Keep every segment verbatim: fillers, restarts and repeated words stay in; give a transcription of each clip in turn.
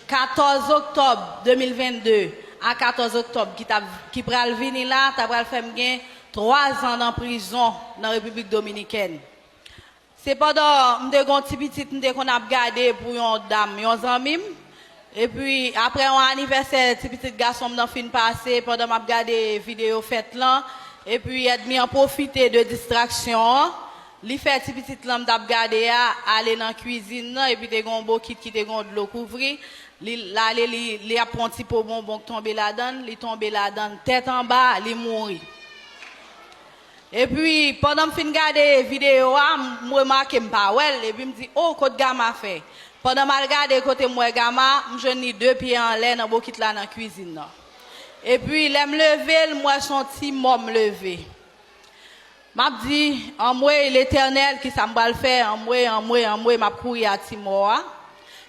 Katòz oktòb de mil venn de a katòz oktòb ki t ap, ki pral vini la, ta pral fè m gen twa zan nan prizon nan Repiblik Dominikèn. Se pandan m te gen yon ti pitit m te konn ap gade pou yon dam, yon zanmi m. Epi, apre yon anivèsè ti pitit gason m nan fin pase, pandan m ap gade videyo fèt lan, epi ènmi an pwofite de distraksyon an, li fè ti pitit lan m t ap gade a ale nan kwizin nan, epi te gen yon bokit ki te gen yon dlo kouvri. Li, l ale, li, li ap pran ti po bonbon k tonbe ladan l, li tonbe ladan l, tèt anba, li mouri. Epi, pandan m fin gade videyo a, m remake m pa wè l, epi m di, "O, kot Gama fè?" Pandan m al gade kote m wè Gama, m jwenn li de pye anlè nan bokit la nan kwizin nan. Epi, lè m leve l, m wè s on ti mò m leve. M ap di, "Anmwey, Letènèl, kisa m pral fè? Anmwey, anmwey, anmwey," m ap kouri a ti mò a.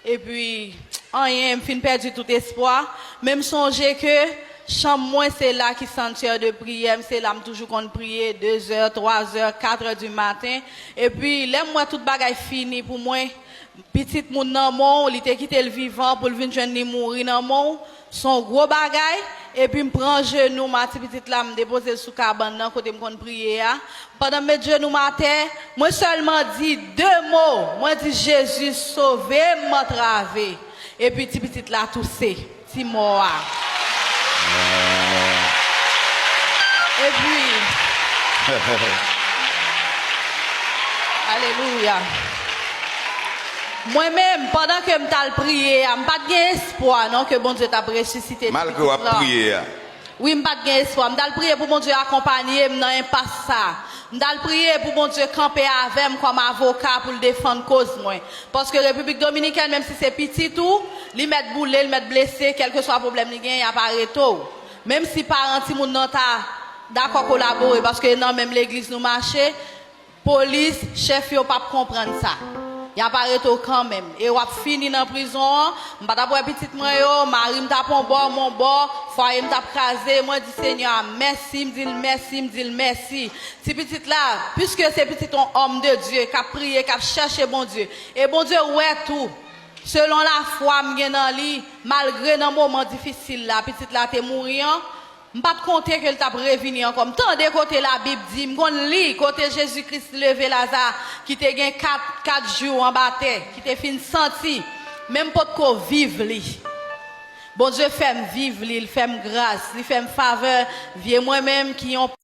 Epi, anyen, m fin pèdi tout espwa. Men m sonje ke chanm mwen, se la ki santyè de priyè m, se la m toujou konn priye, de zè, twa zè, kat è di maten. Epi, lè m wè tout bagay fini pou mwen, pitit moun nan men w, li te kite l vivan pou l vin jwenn li mouri nan men w, s on gwo bagay. Epi m pran jenou m a ti pitit la, m depoze l sou kabann nan kote m konn priye a. Pandan m met jenou m atè, mwen sèlman di de mo. Mwen di, "Jezi, sove m, m antrave." Epi ti pitit la touse, ti mò a. Epi, alelouya. Mwen menm, pandan ke m t al priye a, m pa t gen espwa non ke Bondye t ap resisite ti pitit lan. Malgre w ap priye a. Wi, m pa t gen espwa. M t al priye pou Bondye akonpanye m nan enpas sa a. M t al priye pou Bondye kanpe avè m kòm avoka pou l defann koz mwen. Paske Repiblik Dominikèn, menm si se pitit ou, li mèt boule, li mèt blese, kèlkeswa pwoblèm li genyen, y ap arete w. Menm si paran timoun nan ta dakò kolabore, paske nan menm legliz nou mache, polis, chèf yo p ap konprann sa. Y ap arete w kanmenm. E w ap fini nan prizon an. M pa t ap wè pitit mwen yo, mari m t ap on bò, m on bò, fwaye m t ap kraze. Mwen di Senyè a, "Mèsi," m di l mèsi, m di l mèsi. Ti pitit la, piske se pitit on òm de Dye, k ap priye, k ap chèche Bondye. E Bondye wè tou, selon lafwa m gen nan li, malgre nan moman difisil la, pitit la te mouri an, m pa t konte ke l t ap revini ankò. M tande kote Labib di, m konn li kote Jezi Kris leve Laza, ki te gen kat, kat jou anba tè, ki te fin santi, men m potko viv li. Bondye fè m viv li, l fè m gras, li fè m favè, vye mwen menm ki yon